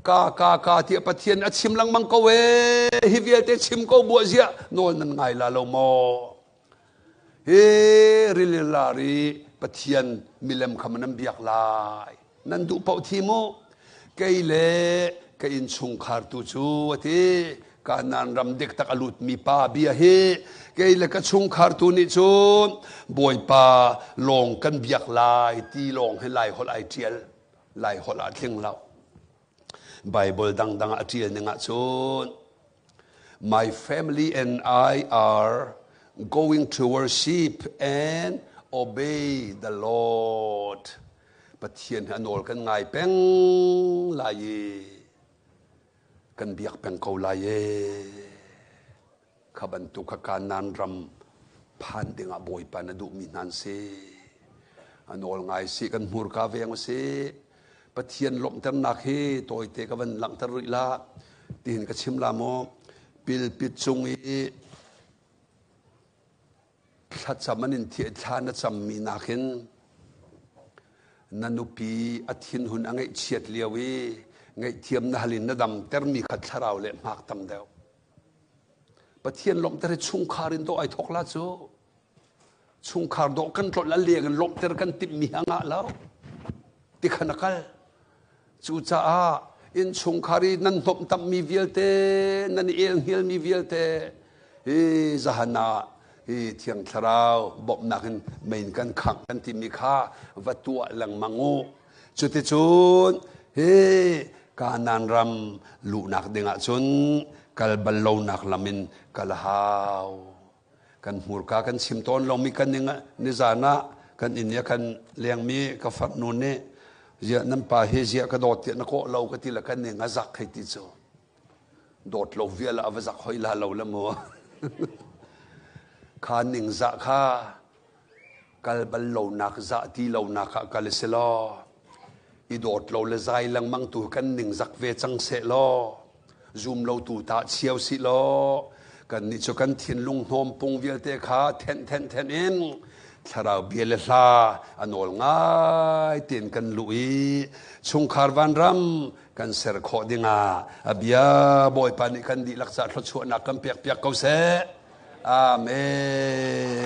ka ka ka tiah Pathian a chim lengmang ko ee. Hi vialte chim ko buah ziah nawl nan ngai la lo maw? Hi rili lar i Pathian milem kha nan biak lai. Nan duh paoh thim u. Kei le ka innchungkhar tu cu a ti. Kanaan ram dik tak a lutmi pa bia hi kei le ka chungkhar tu nih cun Bawipa lawng kan biak lai ti lawng hi Lai holh ai ṭial. Lai holh ah tling lo. Bible dangdang ah a ṭial ning ahcun My family and I are going to worship and obey the Lord. Pathian hi a nawl kan ngai peng lai i kan biak peng ko lai e. Kha bantuk kha Kanaan ram phan dingah Bawipa na duhmi hna an si. A nawl ngai si kan hmurka veng a si. Pathian lawmhternak hi tawite ka van langhter rih la tihin ka chim la maw pilpit cung i thlacam an in thiah thla na cammi nakin na nupi a thinhun a ngaihchiat lio i ngaihthiam na hal in na damtermi kha thlarau le hmak tam deuh. Pathian lawmhter hi chungkhar in dawh ai thawk la cu. Chungkhar dawh kan tlolh a leng in lawmhter kan timhmi a ngah lo. Tikhan a kal. Cucaah innchungkhar i nan hnawmhtamhmi vialte, nan i elhnialmi vialte hi zahan ah hi Thiang Thlarau bawmhnak in mei in kan khangh kan timi kha va tuah lengmang u. Cuticun hi Kanaan ram luhnak dingah cun kal bal lonak lam in kal a hau. Kan hmurka kan chim tawn lomi kan nizan ah kan inn i a kan lengmi ka farnu nih ziah nan pa hi ziah ka dawt tiah na kawh lo ka ti le kan ning a zak hei ti cu. Dawt lo vial ah a va zak hoi la lo le mu. Kha ningzah kha kal bal lonak zah ti lonak ah kal si law i dawt lo le zai lengmang tu kan ningzak ve cang seh law zum lo tu ta chiao si law kan nih cu kan thinlung hnawm pung vialte kha thenh thenh thenh in thlarau bia le hla a nawl ngai tein kan luh i chungkhar vanram kan ser khawh dingah a bia Bawipa nih kan dihlak ca thluachuahnak kan pek piak ko seh. Amen.